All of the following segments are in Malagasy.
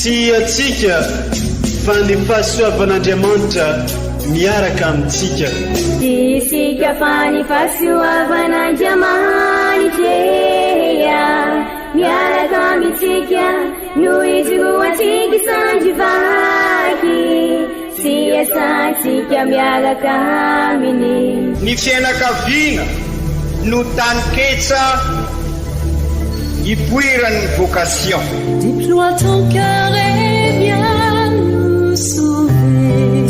Tsy antsika fa ny fahasoavan'Andriamanitra miaraka amintsika. Tsy isika fa ny fahasoavan'Andriamanitra miaraka amintsika no ijoroantsika sandry vaky sy iasantsika miaraka aminy. Ny fiainakaviana no taninketsa ipoiran'ny vocation. Déploie ton cœur et viens nous sauver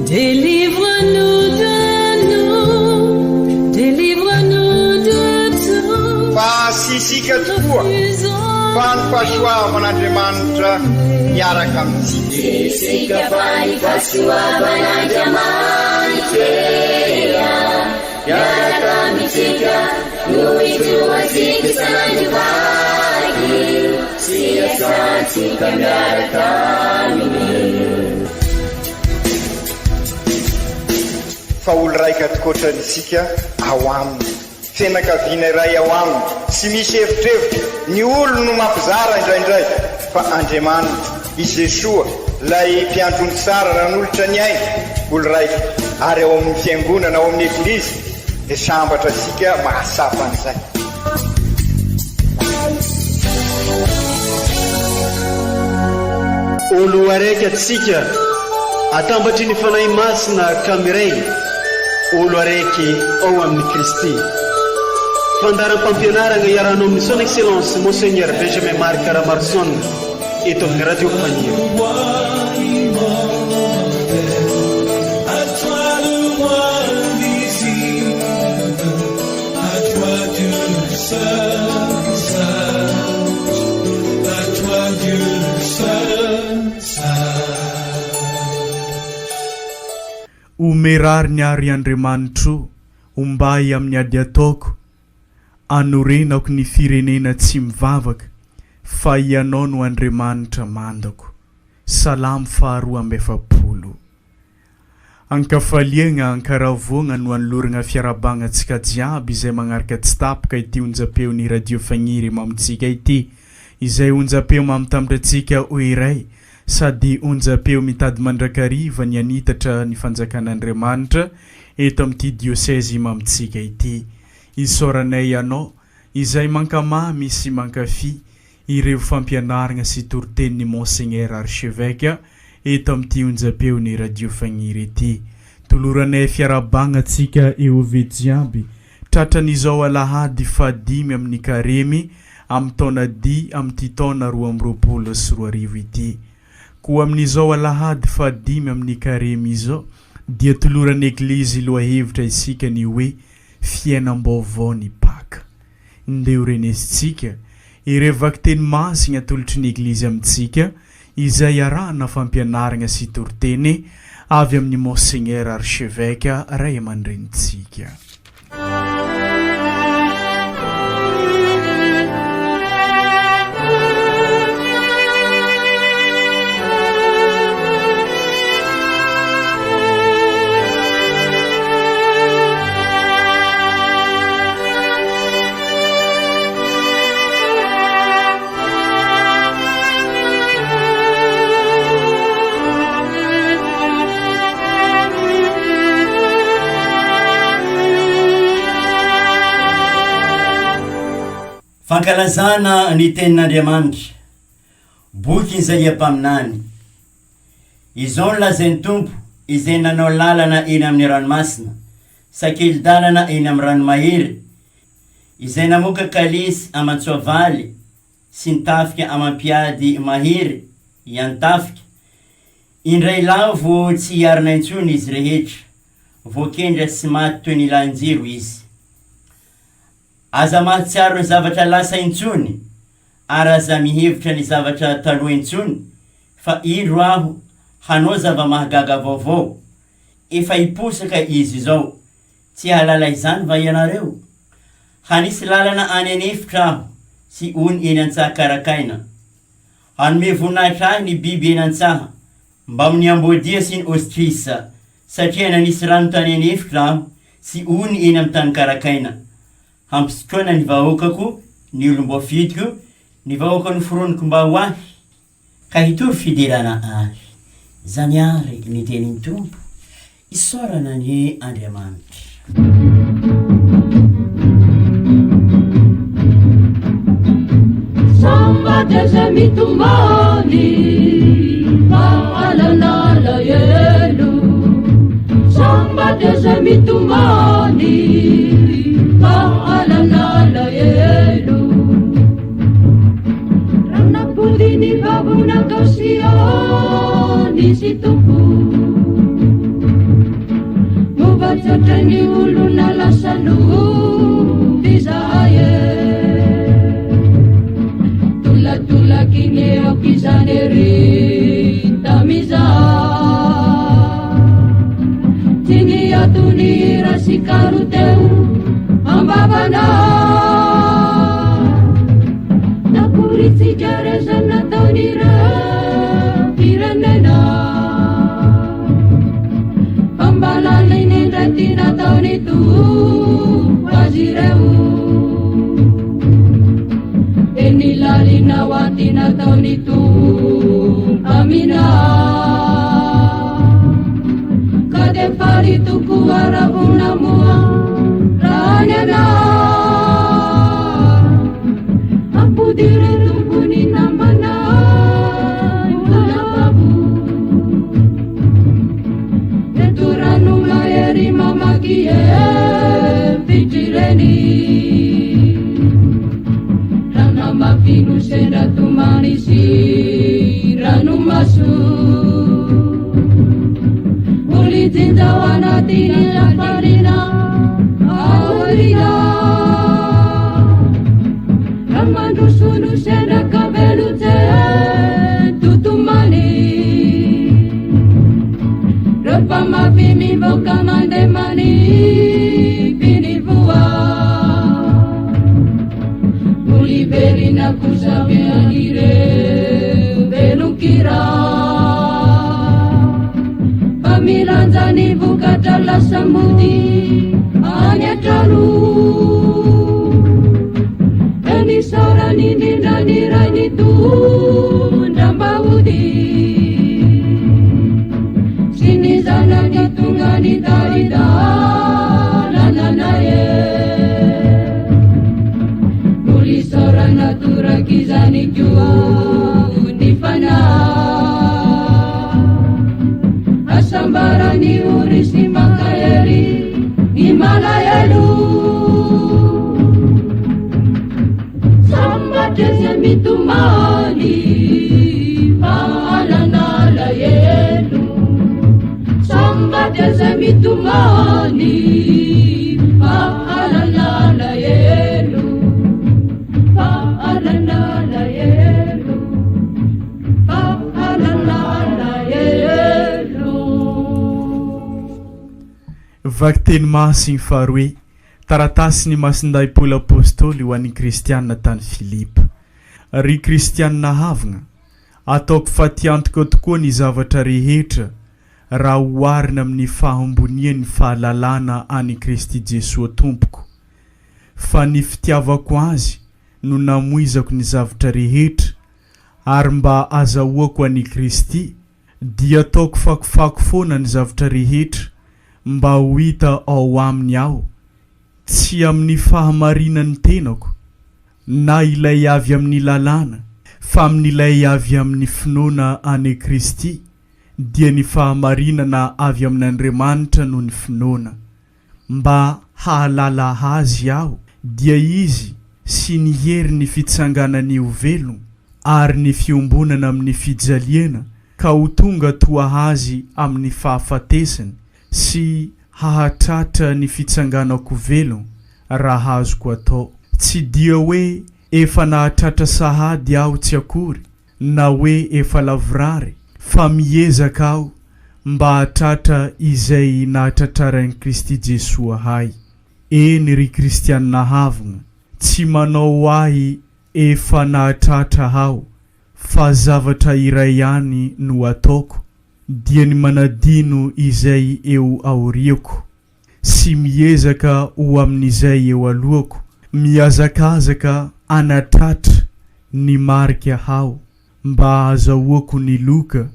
Délivre-nous de nous, délivre-nous de tout Fa tsy isika tokoa fa ny fahasoavan'Andriamanitra miaraka amintsika. Tsy isika fa ny fahasoavan'Andriamanitra miaraka amintsika no ijoroantsika isan'andro vaky sy iasantsika miaraka aminy. Fa olo raika tokoatrany isika ao aminy. Fianakaviana iray ao aminy, tsy misy evitrevitra, ny olony no mampizara indraindray, fa Andriamanitra, i Jesoa, ilay mpiandry ondry tsara nanolotra ny ainy, olo raika, ary ao amin'ny Fiangonana, ao amin'ny Eglizy, dia sambatra isika mahatsapa an'izay. Olo araiky atsika atambatry ny Fanahy Masina ka miray olo araiky ao amin'i Kristy. Fandaharam-pampianaragna iarahanao amin'ny Son Excellence Monseigneur Benjamin Marc Ramaroson eto amin'ny Radio Faniry. Ome rariny ary Andriamanitro ombay amin'ny ady ataoko, anorenako ny firenena tsy mivavaka fa Ianao no Andriamanitra mandako. Salamo faharoa amby efapolo. Ankafaliagna, ankaravoagna no anoloragna fiarahabagna antsika jiaby izay magnaraka tsy tapaka ity onjam-peon'ny Radio Fagniry mamintsika ity, izay onjam-peo mamitambatra antsika ho iray sady onjam-peo mitady mandrakariva ny hanitatra ny fanjakan'Andriamanitra eto amin'ity diosezy mamintsika ity. Isaoranay anao izay mankamamy sy mankafy ireo fampianaragna sy toritenin'i Monseigneur Archevêque eto amin'ity onjam-peon'ny Radio Fagniry ity. Toloranay fiarahabagna antsika EOV jiaby tratran'izao alahady fahadimy amin'ny karemy amin'ny taona di amin'ity taona 2022 ity. Koa amin'izao alahady fahadimy amin'ny karemy izao dia toloran'ny Eglizy lohahevitra isika ny hoe fiainam-baovao ny Paka. Ndeha ho renesintsika ireo vakiteny masigna atolotry ny Eglizy amintsika izay arahana fampianaragna sy toriteny avy amin'ny Monseigneur Archevêque Ray aman-drenintsika. Fankalazana ny Tenin'Andriamanitra, Boky Izaia Mpaminany. Izao no lazain'ny Tompo izay nanao lalana eny amin'ny ranomasina, sakeli-dalana eny amin'ny rano mahery, izay namoaka kalesy aman-tsoavaly sy ny tafika amam-piady mahery hiantafika, indray lavo tsy hiarina intsony izy rehetra, voakendra sy maty toy ny lahin-jiro izy. Aza mahatsiaro ny zavatra lasa intsony, ary aza mihevitra ny zavatra taloha intsony, fa indro Aho hanao zava-mahagaga vaovao, efa hiposaka izy izao, tsy hahalala izany va ianareo? Hanisy lalana any an'efitra Aho sy ony eny an-tsaha karakaina. Hanome voninahitra Ahy ny biby eny an-tsaha, mbamin'ny amboadia sy ny ostrisa, satria nanisy rano tany an'efitra Aho sy ony eny amin'ny tany karakaina. Hampisotroana ny vahoakako, ny olom-boafidiko, ny vahoaka noforoniko mba ho Ahy. Ka hitory fiderana Ahy. Zany àry ny tenin'ny Tompo, isaorana anie Andriamanitra. Sambatra izay mitomany fa hanana alahelo. Sambatra izay mitomany fa hanana alahelo. Raha nampody ny vavona tao Siona izy Tompo. Mova tsy ohatran'ny olona lasa nofy izahay e. Tolatolaky ny aoka izany ery tamizaho. Tsy niato ny hira sy kalo teo am-bavanao. Naporitsika re zany nataon'ireo firenena. Fa mba lalina indray ty nataon'ny Tompo azy ireo. Eny lalina ho aty nataon'ny Tompo aminao. Ka dia faly tokoa raha vao namoha raha ny anao. Ampodiro Tompo ny namanao mbola babo. Eto rano mahery mamaky efitr'ireny. Raha namaky no sendra tomany sy ranomaso. Olijinja ao anatin'ny hafaliana aoriana. Raha mandroso no sendra ka velotse totomany. Rehefa mafy mivoaka mandeha manipy ny voa. Oliverina kosa avy an'ireo velon-kira. Fa milanja ny vokatra lasa mody any an-trano. Dia nisaorany indrindra ny Ray nitondra mba hody. Sy ny zanaka tonga nitari-dalana anay e. Mbola isaorana torak'izany koa ny fanahy. Hasambaran'ny ory sy mankahery ny malahelo. Sambatra izay mitomany fa hanana alahelo. Sambatra izay mitomany fa hanana alahelo. Fa hanana alahelo. Fa hanana alahelo. Vakiteny Masiny faharoe, Taratasin'i Masindahy Paoly Apostoly ho an'ny Kristiana tany Filipa. Ry Kristiana havagna, ataoko fatiantoka tokoa ny zavatra rehetra raha oharina amin'ny fahambonian'ny fahalalana an'i Kristy Jesoa Tompoko. Fa ny fitiavako Azy no namoizako ny zavtra rehetra, ary mba azahoako an'i Kristy, Dia ataoko fakofako foana ny zavtra rehetra mba ho hita ao aminy aho, tsy amin'ny fahamarinan'ny tenako, na ilay avy amin'ny lalàna, fa amin'ilay avy amin'ny finoana an'i Kristy, dia ny fahamarinana avy amin'Andriamanitra noho ny finoana. Mba hahalala Azy aho, dia Izy sy ny herin'ny fitsanganany ho velona, ary ny fiombonana amin'ny fijaliana, ka ho tonga toa Azy amin'ny fahafatesany, sy hahatratra ny fitsanganako velona, raha azoko atao. Tsy dia hoe efa nahatratra sahady aho tsy akory, na hoe efa lavorary, fa miezaka aho mba hahatratra izay nahatratraran'i Kristy Jesoa ahy. Eny ry kristianina havogna, tsy manao ahy efa nahatratra aho, fa zavatra iray ihany no ataoko, dia ny manadino izay eo aoriako, sy miezaka ho amin'izay eo alohako, mihazakazaka hanatratra ny marika aho. mba hahazahoako ny loka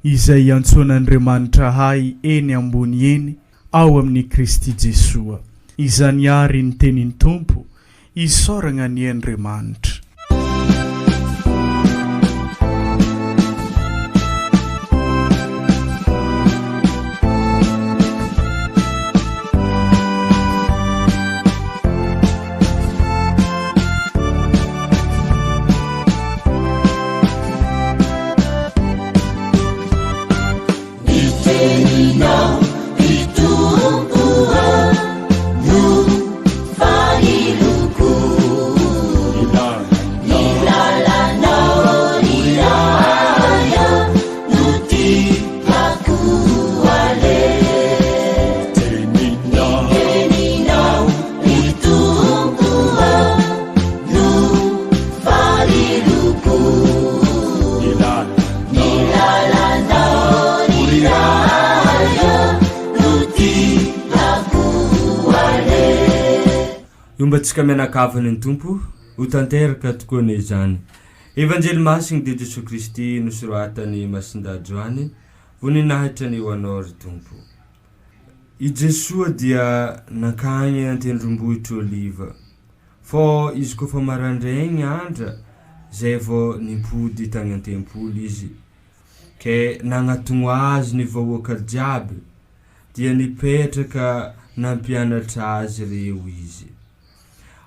izay iantsoan'Andriamanitra ahy eny ambony eny ao amin'i Kristy Jesoa. Izany àry ny tenin'ny Tompo, isaoragna anie Andriamanitra. Ny teninao ry Tompo ô no faniloko Ny lalanao ry Ray ô no tiako aleha Ny teninao ry Tompo ô no faniloko Ny lalanao ry Ray ô no tiako aleha. Iombantsika mianakavy ny Tompo, ho tanteraka tokoa anie izany. Evanjely Masigny de Jesoa Kristy nosoratan'i Masindahy Joany, voninahitra anie ho Anao ry Tompo. I Jesoa dia nankagny an-tendrombohitr'i Oliva. Fô izy kôfa marandraigny andra zay vao nimpody tagny an-tempoly izy, ke nagnatogno azy ny vahoaka jiaby, dia nipetraka nampianatra azy reo izy.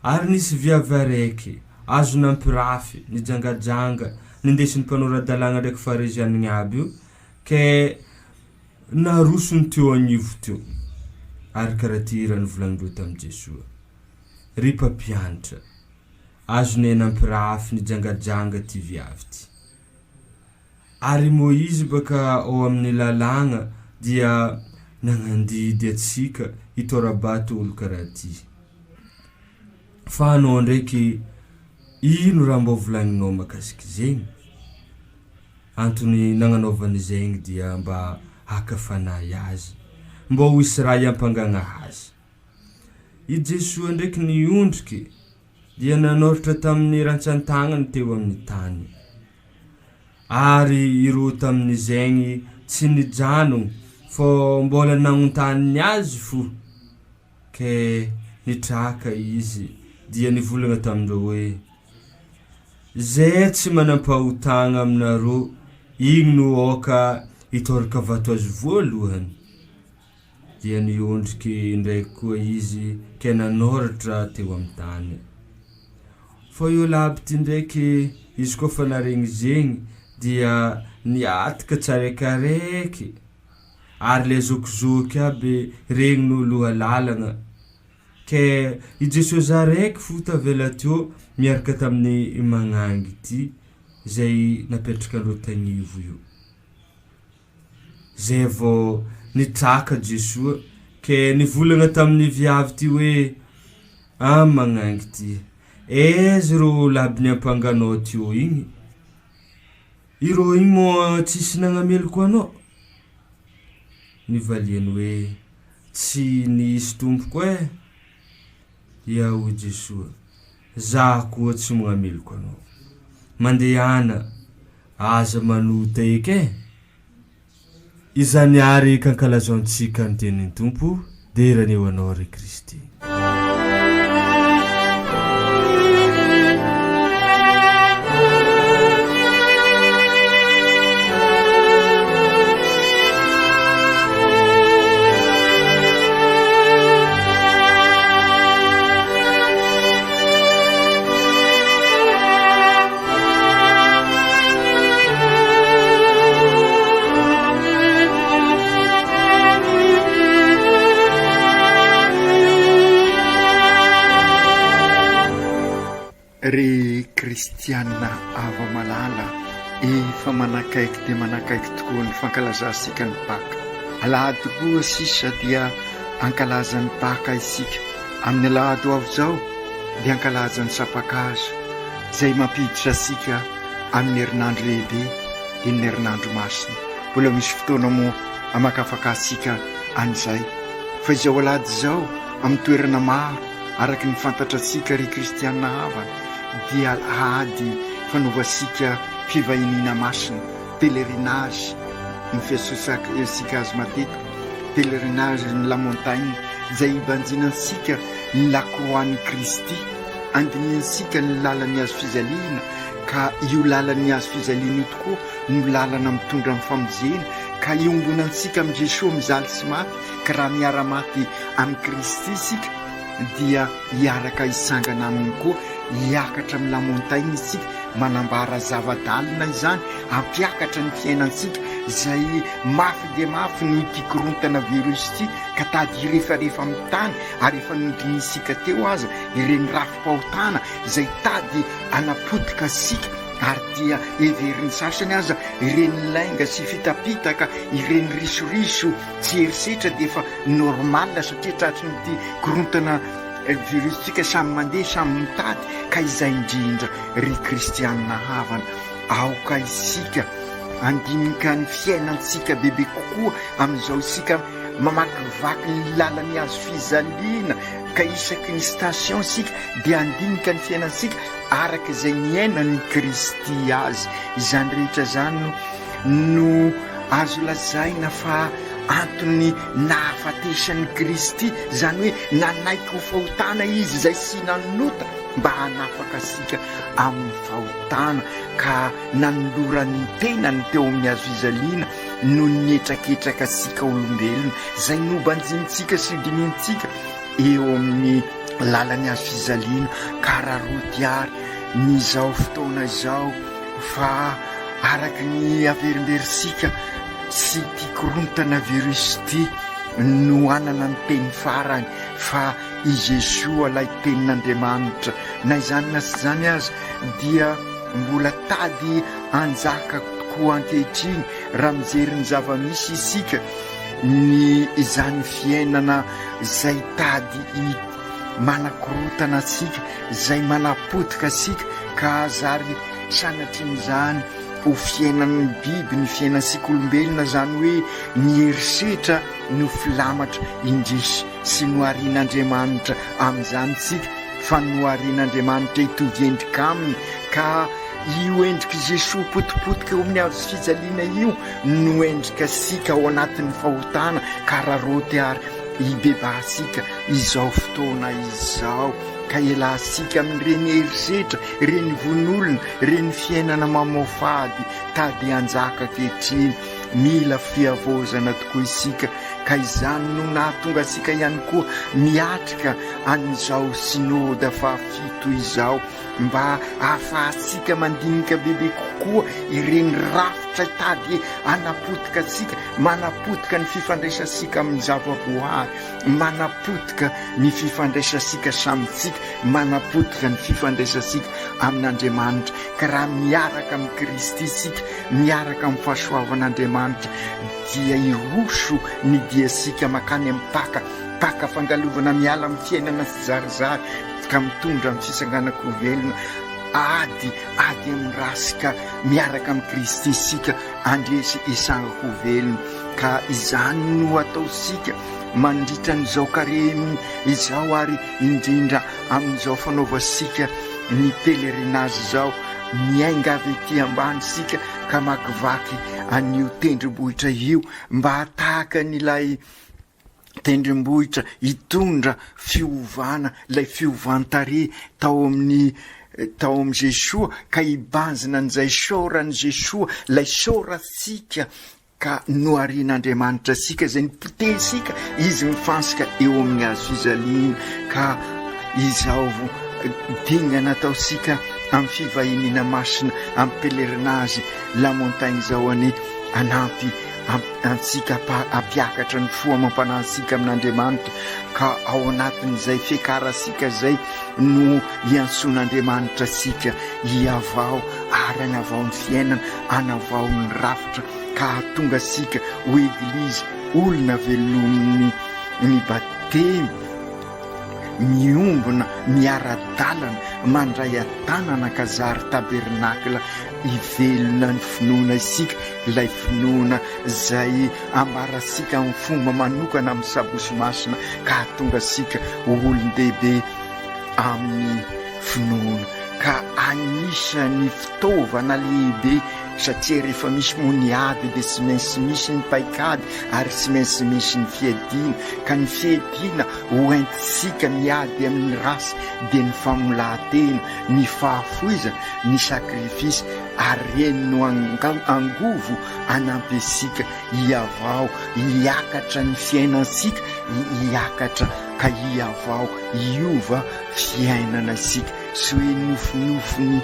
Ary nisy viavy araiky, azo nampirafy, nijangajanga, nindesin'ny mpanora-dalàgna ndraiky Farizianigny aby io, ke narosony teo agnivo teo. Ary karaha ty raha nivolagnindreo tamin'i Jesoa. Ry mpampianatra, azonay nampirafy nijangajanga ty viavy ty. Ary i Môizy baka ao amin'ny lalàgna dia nagnandidy antsika hitôra-bato olo karaha ty. Fa anao ndraiky, ino raha mbô volagninao mahakasiky zegny? Antony nagnanaovany zegny dia mba haka fanahy azy, mbô ho hisy raha hiampangagna azy. I Jesoa ndraiky niondriky dia nanoratra tamin'ny rantsan-tagnany teo amin'ny tany. Ary ireo tamin'izaigny tsy nijanogno fô mbôla nagnontany Azy fo, ke nitraka Izy dia nivolagna tamindreo hoe, Zay tsy manam-pahotagna aminareo igny no aoka hitôraka vato azy voalohany. Dia niondriky indraiky koa izy ke nanoratra teo amy tany. Fô io laby ty ndraiky, izy kôfa naregny zegny dia niataka tsaraikaraiky, ary le zokizoky aby regny no loha lalagna, ke i Jesôsy araiky fo tavela teo miaraka tamin'ny magnangy ty zay napetrakandreo tagnivo io. Zay vao nitraka Jesoa ke nivolagna tamin'ny viavy ty hoe, Ah magnangy ty, aiza ireo olo aby niampanganao teo igny? Ireo igny moa tsisy nagnameloko anao? Nivaliany hoe, Tsy nisy Tompoko e! Dia hoy Jesoa, Zaho koa tsy magnameloko anao. Mandehana, aza manota eky e! Izany àry kankalazantsika ny tenin'ny Tompo, dera anie ho Anao ry Kristy. Ry kristiana hava-malala, efa manakaiky dia manakaiky tokoa ny fankalazantsika ny Paka. Alahady roa sisa dia hankalaza ny Paka isika. Amin'ny alahady ho avy izao dia hankalaza ny Sampakazo izay mampiditra antsika amin'ny herinandro lehibe dia ny herinandro masina. Mbola misy fotoana moa hamakafakantsika an'izay. Fa izao alahady izao amin'ny toerana maro araka ny fantatrantsika ry kristiana havana dia alahady fanaovantsika. fivahiniana masina, pèlerinage no fiantsoantsika azy matetika, pèlerinage ny la montagne, izay hibanjinantsika ny lakroan'i Kristy, andinihantsika ny lalan'ny hazo fijaliana, ka io lalan'ny hazo fijaliana io tokoa no lalana mitondra amin'ny famonjena, ka iombonantsika amin'i Jesoa mijaly sy maty, ka raha miara-maty amin'i Kristy isika dia hiaraka hitsangana aminy koa, hiakatra amin'ny la montagne isika, manambara zava-dalina izany, hampiakatra ny fiainantsika izay mafy dia mafy noho ity korontana virus ity ka tady hirefarefa amin'ny tany ary efa nodinihintsika teo aza ireny rafi-pahotana izay tady hanapotika antsika ary dia heverin'ny sasany aza ireny lainga sy fitapitaka ireny risoriso tsy herisetra dia efa normal satria tratrin'ity korontana virus tsika samy mandeha samy mitady ka izay indrindra ry kristianina havana aoka isika andinika ny fiainantsika bebe kokoa amin'izao isika mamakivaky ny lalan'ny hazo fijaliana ka isaky ny station isika dia andinika ny fiainantsika araka izay niainan'i Kristy azy. Izany rehetra izany no no azo lazaina fa antony nahafatesan'i Kristy, izany hoe nanaiky ho fahotana Izy izay tsy nanota mba hanafaka antsika amin'ny fahotana ka nanolorany ny tenany teo amin'ny hazofijaliana noho ny hetraketraka antsika olombelona izay nobanjinintsika sy hodinihintsika eo amin'ny lalan'ny hazofijaliana ka araraoty ary ny izao fotoana izao fa araka ny averimberintsika tsy ity korontana virus ity no hanana ny teny farany fa i Jesoa ilay tenin'Andriamanitra. Na izany na tsy izany aza dia mbola tady hanjaka tokoa ankehitriny raha mijery ny zava-misy isika ny izany fiainana izay tady manakorotana antsika, izay manapotika antsika ka zary sanatrian'izany ho fiainan'ny biby ny fiainantsika olombelona, izany hoe ny herisetra no filamatra indrisy sy noharian'Andriamanitra amin'izany tsika fa noharian'Andriamanitra hitovy endrika aminy ka io endrik'i Jesoa potipotika eo amin'ny hazo fijaliana io no endrika sika ao anatin'ny fahotana ka raraoty ary hibebahantsika izao fotoana izao ka ialatsika amin'ireny herisetra, ireny vono olona, ireny fiainana mamoafady tady hanjaka ankehitriny. Mila fihavaozana tokoa isika ka izany no nahatonga antsika ihany koa miatrika an'izao Synoda fahafito izao mba hahafahantsika mandinika bebe kokoa ireny rafitra tady hanapotika antsika, manapotika ny fifandraisantsika amin'ny zavaboary, manapotika ny fifandraisantsika samy tsika, manapotika ny fifandraisantsika amin'Andriamanitra, ka raha miaraka amin'i Kristy isika, miaraka amin'ny fahasoavan'Andriamanitra, dia hiroso ny diantsika mankany amin'ny Paka, Paka fandalovana miala amin'ny fiainana tsizarizary ka mitondra amin'ny fitsanganan-ko velona, ady, ady amin'ny ratsy ka miaraka amin'i Kristy isika handresy hisangan-ko velona, ka izany no ataontsika mandritra an'izao karemy izao ary indrindra amin'izao fanaovantsika ny pèlerinage izao, miainga avy ety ambany isika ka hamakivaky an'io tendrombohitra io mba tahaka an'ilay tendrombohitra hitondra fiovana, ilay fiovan-tarehy tao amin'ny tao amin'i Jesoa ka hibanjina an'izay saoran'i Jesoa, ilay saorantsika ka noharian'Andriamanitra antsika, izay nipotehintsika, Izy mifansika eo amin'ny hazo fijaliana, ka izao dingana ataontsika amin'ny fivahiniana masina, amin'ny pèlerinage la montagne izao anie hanampy antsika hampiakatra ny fo amam-panahintsika amin'Andriamanitra, ka ao anatin'izay fiakarantsika izay no hiantsoan'Andriamanitra antsika hihavao ary hanavao ny fiainana, hanavao ny rafitra ka hahatonga antsika ho Eglizy olona velomin'ny ny batemy, miombona, miara-dalana, mandray an-tanana ka zary tabernakla hivelona ny finoana isika, ilay finoana izay ambarantsika amin'ny fomba manokana amin'ny Sabosy Masina ka hahatonga antsika ho olon-dehibe amin'ny finoana. ka anisan'ny fitaovana lehibe satria rehefa misy moa ny ady dia tsy maintsy misy ny paikady ary tsy maintsy misy ny fiadiana ka ny fiadiana hoentintsika miady amin'ny ratsy dia ny famolahan-tena, ny fahafoizana, ny sacrifice ary ireny no angovo hanampy antsika hihavao, hiakatra ny fiainantsika, hiakatra ka hihavao, hiova fiainana isika, tsy hoe nofinofy ny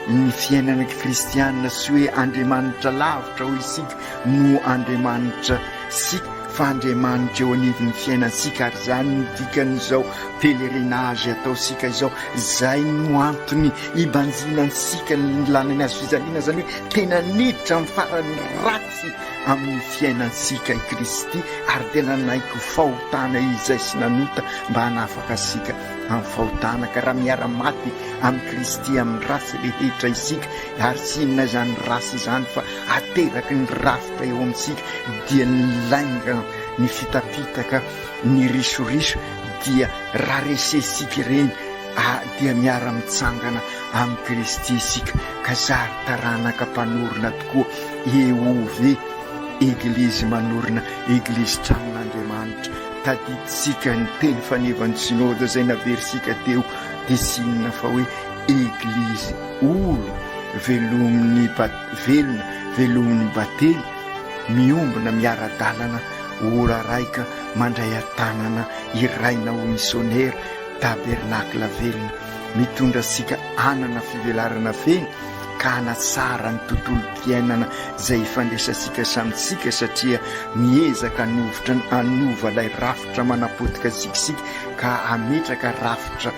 ny fiainana kristiana, tsy hoe Andriamanitra lavitra hoy isika no Andriamanitra sika fa Andriamanitra eo anivon'ny fiainantsika ary izany no dikan'izao pèlerinage ataontsika izao, izay no antony hibanjinantsika ny lalan'ny hazo fijaliana, izany hoe tena niditra amin'ny farany ratsy amin'ny fiainantsika i Kristy ary dia nanaiky ho fahotana Izy izay sy nanota mba hanafaka antsika amin'ny fahotana, ka raha miara-maty amin'i Kristy amin'ny ratsy rehetra isika ary tsy inona izany ratsy izany fa ateraky ny rafitra eo amintsika dia ny lainga, ny fitapitaka, ny risoriso dia raha resentsika ireny dia miara-mitsangana amin'i Kristy isika ka zary taranaka mpanorina tokoa, EOV, Eglizy manorina, Eglizy tranon'Andriamanitra. Tadidintsika ny teny fanevan'ny Synoda izay naverintsika teo dia tsy inona fa hoe Eglizy olo velomin'ny velona, velomin'ny batemy, miombona miara-dalana, ora raika mandray an-tanana iraina ho misionera, tabernakla velona, mitondra antsika hanana fivelarana feno ka hanatsara ny tontolom-piainana izay ifandraisantsika samy tsika satria miezaka hanovitra hanova ilay rafitra manapotika antsika isika ka hametraka rafitra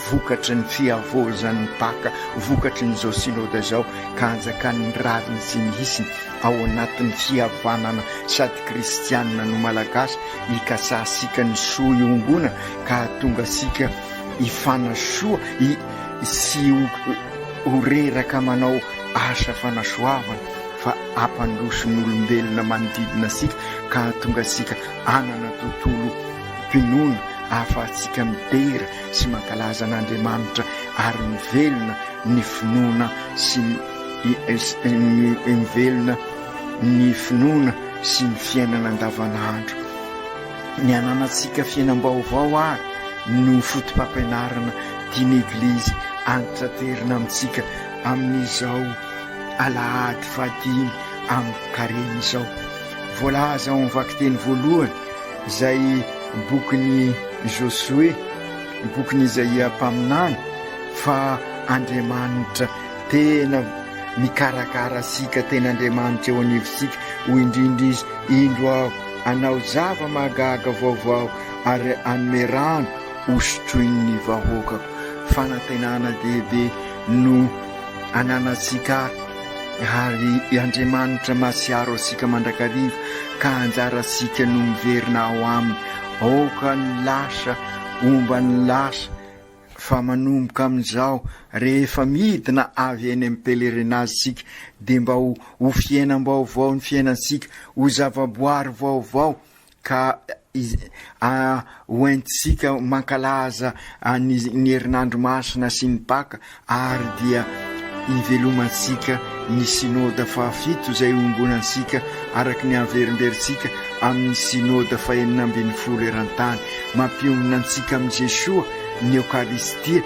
vokatry ny fihavaozan'ny Paka, vokatry ny izao Synoda izao ka hanjakan'ny rariny sy ny hisiny ao anatin'ny fihavanana sady kristianina no malagasy, hikatsahantsika ny soa iombonana ka hahatonga antsika hifanasoa sy ho reraka manao asa fanasoavana fa hampandroso ny olombelona manodidina antsika ka hahatonga antsika hanana tontolo mpinoana ahafahantsika midera sy mankalaza an'Andriamanitra ary mivelona ny finoana sy ny mivelona ny finoana sy ny fiainana andavanandro. Ny hananantsika fiainam-baovao ary no fotopampianarana tian'ny Eglizy antitraterina amintsika amin'izao alahady fahadimy amin'ny karemy izao. Voalaza ao amin'ny vakiteny voalohany izay bokin'i Josoe, bokin'i Izaia mpaminany fa Andriamanitra tena mikarakara antsika, tena Andriamanitra eo anivontsika, hoy indrindra Izy, Indro Aho hanao zava-mahagaga vaovao ary hanome rano hosotroin'ny vahoakako. Fanantenana dehibe no ananantsika ary Andriamanitra mahatsiaro antsika mandrakariva ka anjarantsika no miverina ao Aminy. Aoka ny lasa homba ny lasa fa manomboka amin'izao rehefa midina avy eny amin'ny pèlerinage isika dia mba ho ho fiainam-baovao ny fiainantsika, ho zavaboary vaovao ka hoentintsika mankalaza ny ny herinandro masina sy ny Paka ary dia hivelomantsika ny Synoda fahafito izay iombonantsika araka ny averimberintsika amin'ny Synoda fahenina ambinifolo eran-tany. Mampiombona antsika amin'i Jesoa ny Eokaristia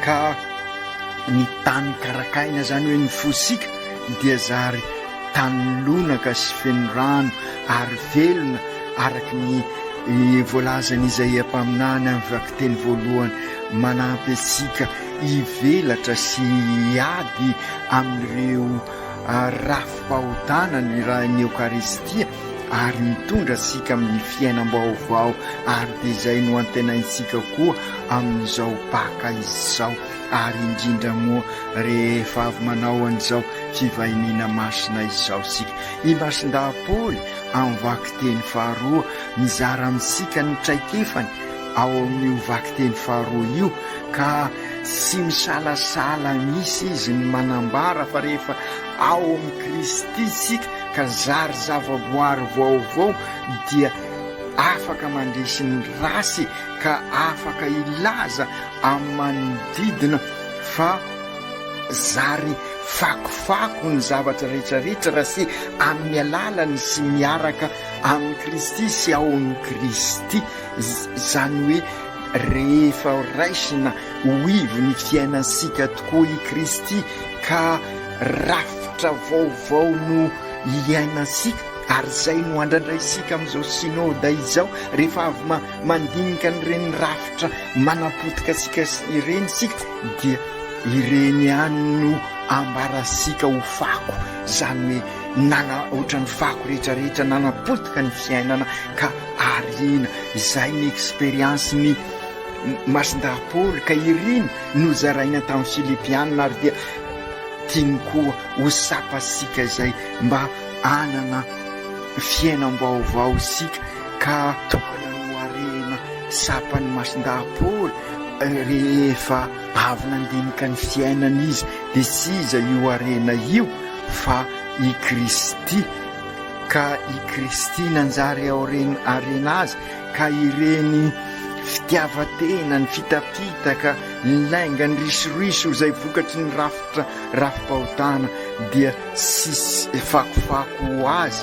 ka ny tany karakaina izany hoe ny fosika dia zary tany lonaka sy feno rano ary velona araka ny voalazan'i Izaia mpaminany amin'ny vakiteny voalohany manampy antsika hivelatra sy hiady amin'ireo rafi-pahotana ny rain'ny Eokaristia ary mitondra antsika amin'ny fiainam-baovao ary dia izay no antenaintsika koa amin'izao Paka izao ary indrindra moa rehefa avy manao an'izao fivahiniana masina izao isika. I Masindahy Paoly amin'ny vakiteny faharoa mizara amintsika ny traikefany ao amin'io vakiteny faharoa io ka tsy misalasala misy izy ny manambara fa rehefa ao amin'i Kristy isika ka zary zavaboary vaovao dia afaka mandresy ny ratsy ka afaka hilaza amin'ny manodidina. fa zary fakofako ny zavatra rehetra rehetra raha sy amin'ny alalany sy miaraka amin'i Kristy sy ao amin'i Kristy. Izany hoe rehefa raisina ho ivon'ny fiainantsika tokoa i Kristy ka rafitra vaovao no iainantsika ary izay no andrandraintsika amin'izao Synoda izao rehefa avy mandinika an'ireny rafitra manapotika antsika ireny isika dia ireny ihany no ambarantsika ho fako, izany hoe nana ohatran'ny fako rehetra rehetra nanapotika ny fiainana ka ariana, izay ny experience ny Masindahy Paoly ka iriny no zaraina tamin'ny Filipiana ary dia tiany koa ho tsapantsika izay mba hanana fiainam-baovao isika ka tokana no harena tsapan'i Masindahy Paoly rehefa avy nandinika ny fiainany izy dia tsy iza io harena io fa i Kristy ka i Kristy nanjary harena azy ka ireny fitiavan-tena, ny fitapitaka, ny lainga, ny risoriso izay vokatry ny rafitra rafi-pahotana dia tsisy fakofako ho azy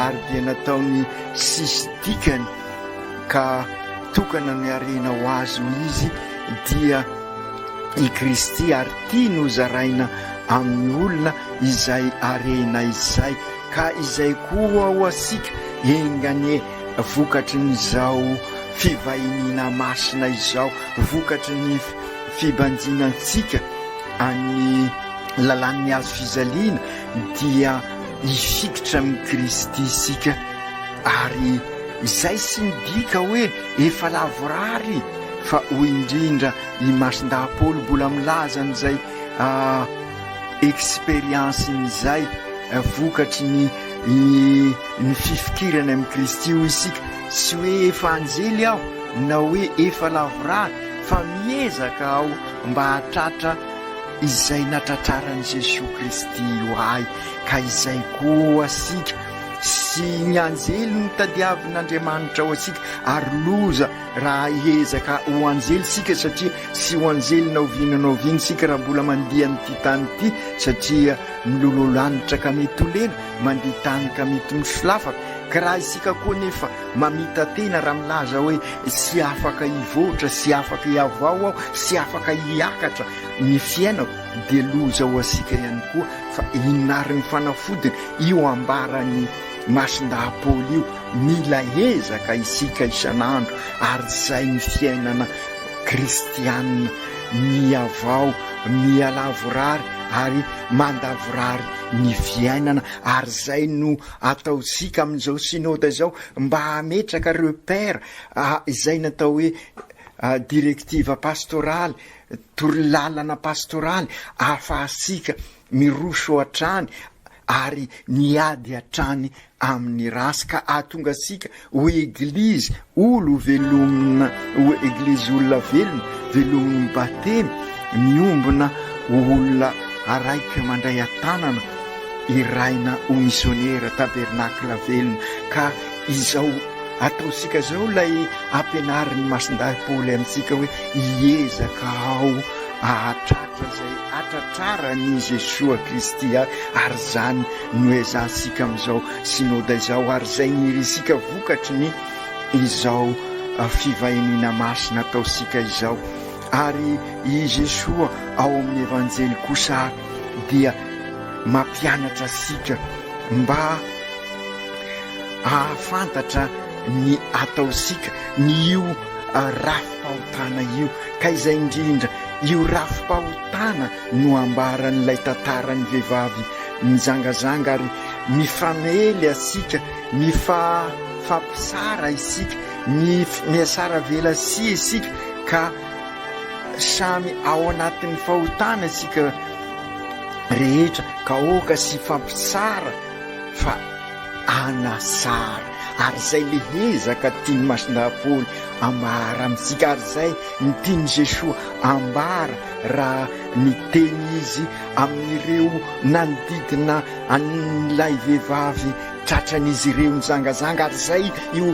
ary dia nataony tsisy dikany ka tokana ny harena ho azy hoy izy dia i Kristy ary tiany ho zaraina amin'ny olona izay harena izay ka izay koa ho asika enga anie vokatrin'izao fivahiniana masina izao vokatry ny fibanjinantsika an'ny lalàn'ny hazo fijaliana dia hifikitra amin'i Kristy isika ary izay sy midika hoe efa lavorary fa hoy indrindra i Masindahy Paoly mbola milaza an'izay experience-ny izay vokatry ny ny fifikirana amin'i Kristy hoy isika tsy hoe efa anjely aho na hoe efa lavorary fa miezaka aho mba hahatratra izay natratraran'i Jesoa Kristy ho ahy ka izay koa isika sy ny anjely no tadiavin'Andriamanitra ho antsika ary loza raha hiezaka ho anjely isika satria tsy ho anjely na oviana na oviana isika raha mbola mandia an'ity tany ity satria miloloha lanitra ka mety ho lena, mandia tany ka mety misolafaka, ka raha isika koa nefa mamita-tena raha milaza hoe tsy afaka hivoatra, tsy afaka hihavao aho, tsy afaka hiakatra ny fiainako dia loza ho antsika ihany koa fa inona ary ny fanafodiny? Io ambaran'i Masindahy Paoly io, mila ezaka isika isan'andro ary izay ny fiainana kristianina, mihavao, mihalavorary ary mandavorary ny fiainana ary izay no ataontsika amin'izao synoda izao mba hametraka repère izay natao hoe directive pastoraly, torolalana pastoraly ahafahantsika miroso hatrany ary miady hatrany amin'ny ratsy ka ahatonga antsika ho eglizy olo velomina ho eglizy olona velona velomin'ny batemy miombona ho olona araiky mandray an-tanana iraina ho misionera tabernakla velona ka izao ataontsika izao ilay ampianarin'ny Masindahy Paoly amintsika hoe hiezaka aho hahatratra izay hatratraran'i Jesoa Kristy ahy ary izany no ezahantsika amin'izao Synoda izao ary izay nirintsika vokatry ny izao fivahiniana masina ataontsika izao. Ary i Jesoa ao amin'ny Evanjely kosa ary dia mampianatra antsika mba hahafantatra ny ataontsika, ny io rafi-pahotana io, ka izay indrindra io rafi-pahotana no ambaran'ilay tantaran'ny vehivavy mijangajanga ary mifamely asika, mifampisara isika, miasara velatsihy isika ka samy ao anatin'ny fahotana isika rehetra ka aoka sy hifampitsara fa anasara ary izay le hezaka tian'i Masindahy Paoly ambara amintsika ary izay ny tian'i Jesoa ambara raha niteny izy amin'ireo nanodidina an'ilay vehivavy tratran'izy ireo nijangajanga ary izay io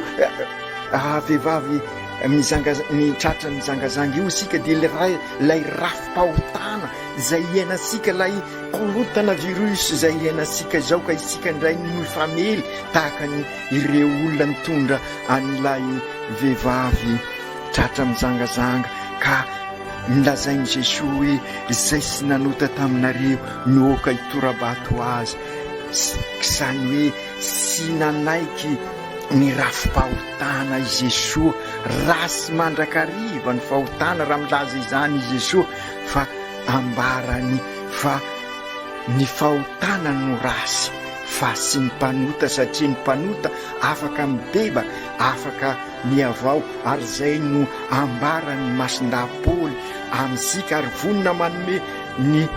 vehivavy. mizanga ny tratra mizangazanga io isika dia ilay ilay rafi-pahotana izay iainantsika ilay korontana virus izay iainantsika izao ka isika indray no mifamely tahaka ny ireo olona nitondra an'ilay vehivavy tratra mizangazanga ka nolazain'i Jesoa hoe izay sy nanota taminareo no aoka hitora-bato azy izany hoe tsy nanaiky ny rafi-pahotana i Jesoa rasy mandrakariva ny fahotana raha milaza izany i Jesoa fa ambarany fa ny fahotana no rasy fa sy ny mpanota satria ny mpanota afaka mibebaka afaka mihavao ary izay no ambaran'ny Masindahy Paoly amintsika ary vonona manome ny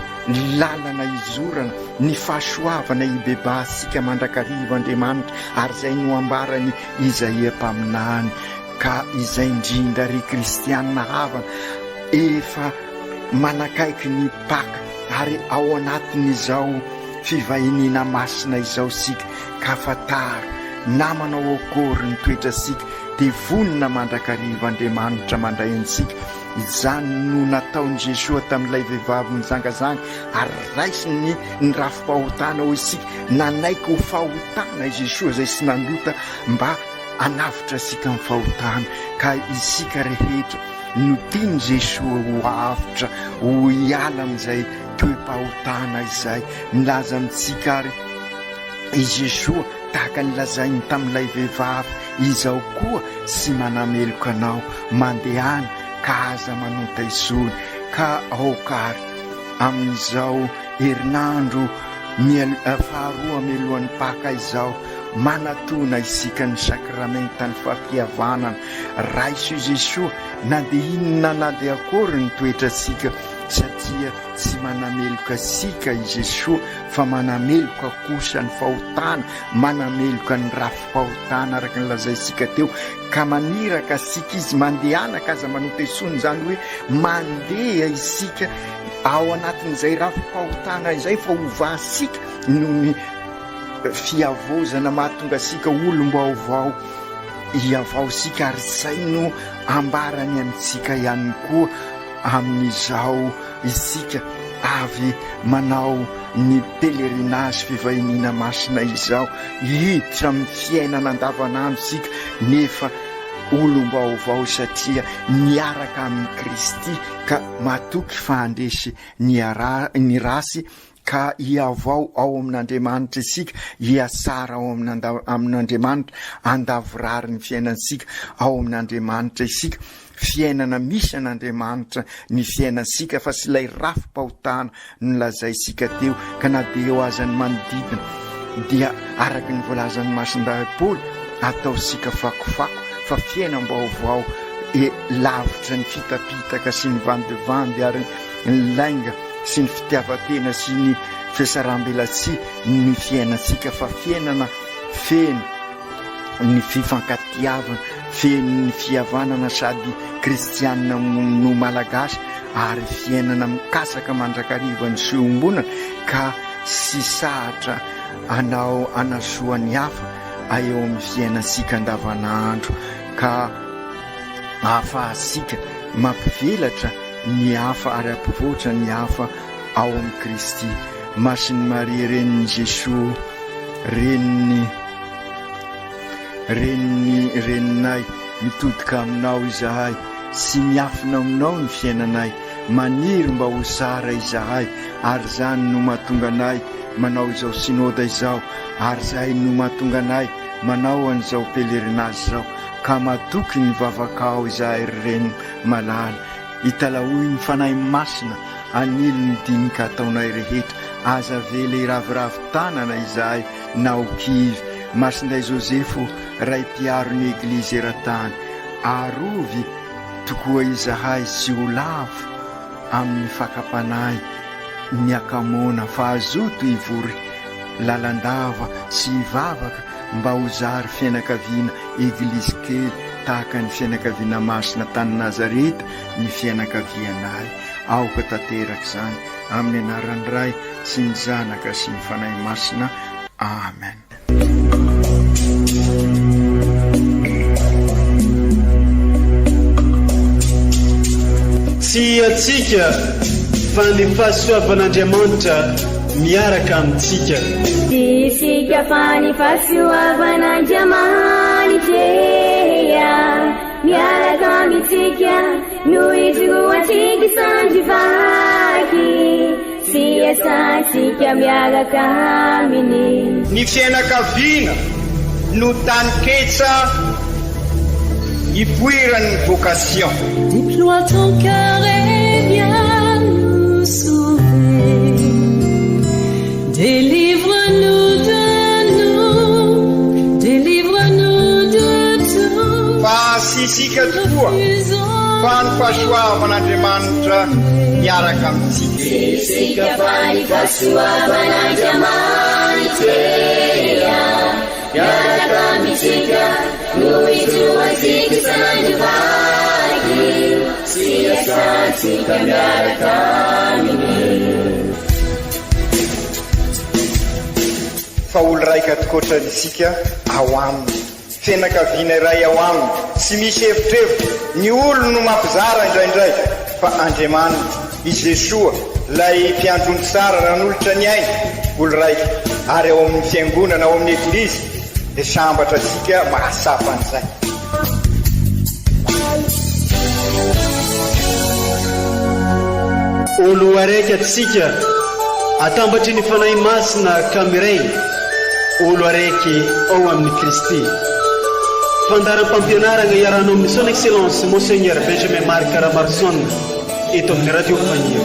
lalana hizorana, ny fahasoavana hibebahantsika mandrakariva Andriamanitra ary izay no ambaran'i Izaia mpaminany ka izay indrindra ry kristianina havana efa manakaiky ny Paka ary ao anatin'izao fivahiniana masina izao isika ka fantaro na manao akory ny toetrasika dia vonona mandrakariva Andriamanitra mandray antsika. Izany no nataon'i Jesoa tamin'ilay vehivavy nijangajanga ary raisiny ny rafi-pahotana hoy isika. Nanaiky ho fahotana i Jesoa izay tsy nanota mba hanavotra antsika amin'ny fahotana ka isika rehetra no tian'i Jesoa ho avotra ho hiala amin'izay toe-pahotana izay. Milaza amintsika ary i Jesoa tahaka ny lazainy tamin'ilay vehivavy, Izaho koa tsy manameloka anao, mandehana ka aza manota intsony. Ka aoka ary amin'izao herinandro faharoa mialohan'ny Paka izao, manatona isika ny sakramentan'ny fampihavanana. Raiso i Jesoa na dia inona na dia akory ny toetrantsika, satria tsy manameloka antsika i Jesoa fa manameloka kosa ny fahotana, manameloka ny rafi-pahotana araka ny lazaintsika teo, ka maniraka antsika Izy, mandehana ka aza manota intsony, izany hoe mandeha isika ao anatin'izay rafi-pahotana izay fa hovantsika noho ny fihavaozana mahatonga antsika olom-baovao, hihavao isika ary izay no ambarany amintsika ihany koa amin'izao isika avy manao ny pèlerinage fivahiniana masina izao, hiditra amin'ny fiainana andavanandro isika nefa olom-baovao satria miaraka amin'i Kristy ka matoky fa handresy ny rasy ka hihavao ao amin'Andriamanitra isika, hihatsara ao amin'Andriamanitra, handavorary ny fiainantsika ao amin'Andriamanitra isika. Fiainana misy an'Andriamanitra ny fiainantsika fa tsy ilay rafi-pahotana nolazaintsika teo ka na dia eo aza ny manodidina dia araka ny voalazan'i Masindahy Paoly ataontsika fakofako fa fiainam-baovao e lavitra ny fitapitaka sy ny vandivandy ary ny lainga sy ny fitiavan-tena sy ny fiasaram-belatsihy ny fiainantsika fa fiainana feno ny fifankatiavana, feno ny fihavanana sady kristianina no malagasy ary fiainana mikasaka mandrakariva ny soa iombonana ka sy sahatra anao hanasoa ny hafa eo amin'ny fiainantsika andavanandro ka ahafahantsika mampivelatra ny hafa ary hampivoatra ny hafa ao amin'i Kristy. Masin'i Maria Renin'i Jesoa, Renin'ny Renin'ny Reninay, mitodika aminao izahay, tsy miafina aminao ny fiainanay, maniry mba ho tsara izahay, ary izany no mahatonga anay manao izao Synoda izao, ary izay no mahatonga anay manao an'izao pèlerinage izao, ka matoky ny vavakao izahay ry Reny malala, Italahoy ny Fanahy Masina anilo ny dinika ataonay rehetra, aza avela hiraviravy tanana izahay na ho kivy. Masindahy Josefo, Ray mpiaro ny Eglizy eran-tany, arovy tokoa izahay tsy ho lavo amin'ny fakam-panahy ny hakamoana fa hazoto hivory lalandava sy hivavaka mba ho zary fianakaviana Eglizy kely tahaka ny fianakaviana masina tany Nazareta ny fianakavianay. Aoka tanteraka izany amin'ny anaran'ny Ray sy ny Zanaka sy ny Fanahy Masina. Amen. Tsy antsika fa ny fahasoavan'Andriamanitra miaraka amintsika. Tsy isika fa ny fahasoavan'Andriamanitra miaraka amintsika no ijoroantsika sandry vaky sy iasantsika miaraka aminy. Ny fiainakaviana no taninketsa ipoiran'ny vocation. Déploie ton cœur et viens nous sauver. Délivre-nous de nous, délivre-nous de tout. Fa tsy isika tokoa fa ny fahasoavan'Andriamanitra miaraka amintsika. Tsy isika fa ny fahasoavan'Andriamanitra miaraka amintsika no ijoroantsika sandry vaky sy iasantsika miaraka aminy. Fa olo raika tokoatra isika ao aminy. Fianakaviana iray ao aminy, tsy misy evitrevitra, ny olony no mampizara indraindray, fa Andriamanitra, i Jesoa, ilay Mpiandry ondry tsara nanolotra ny ainy, olo raika, ary ao amin'ny Fiangonana, ao amin'ny Eglizy, dia sambatra isika mahatsapa an'izay. Olo araiky atsika atambatry ny Fanahy Masina ka miray olo araiky ao amin'i Kristy. Fandaharam-pampianaragna iarahanao amin'ny Son Excellence Monseigneur Benjamin Marc Ramaroson eto amin'ny Radio Fagniry.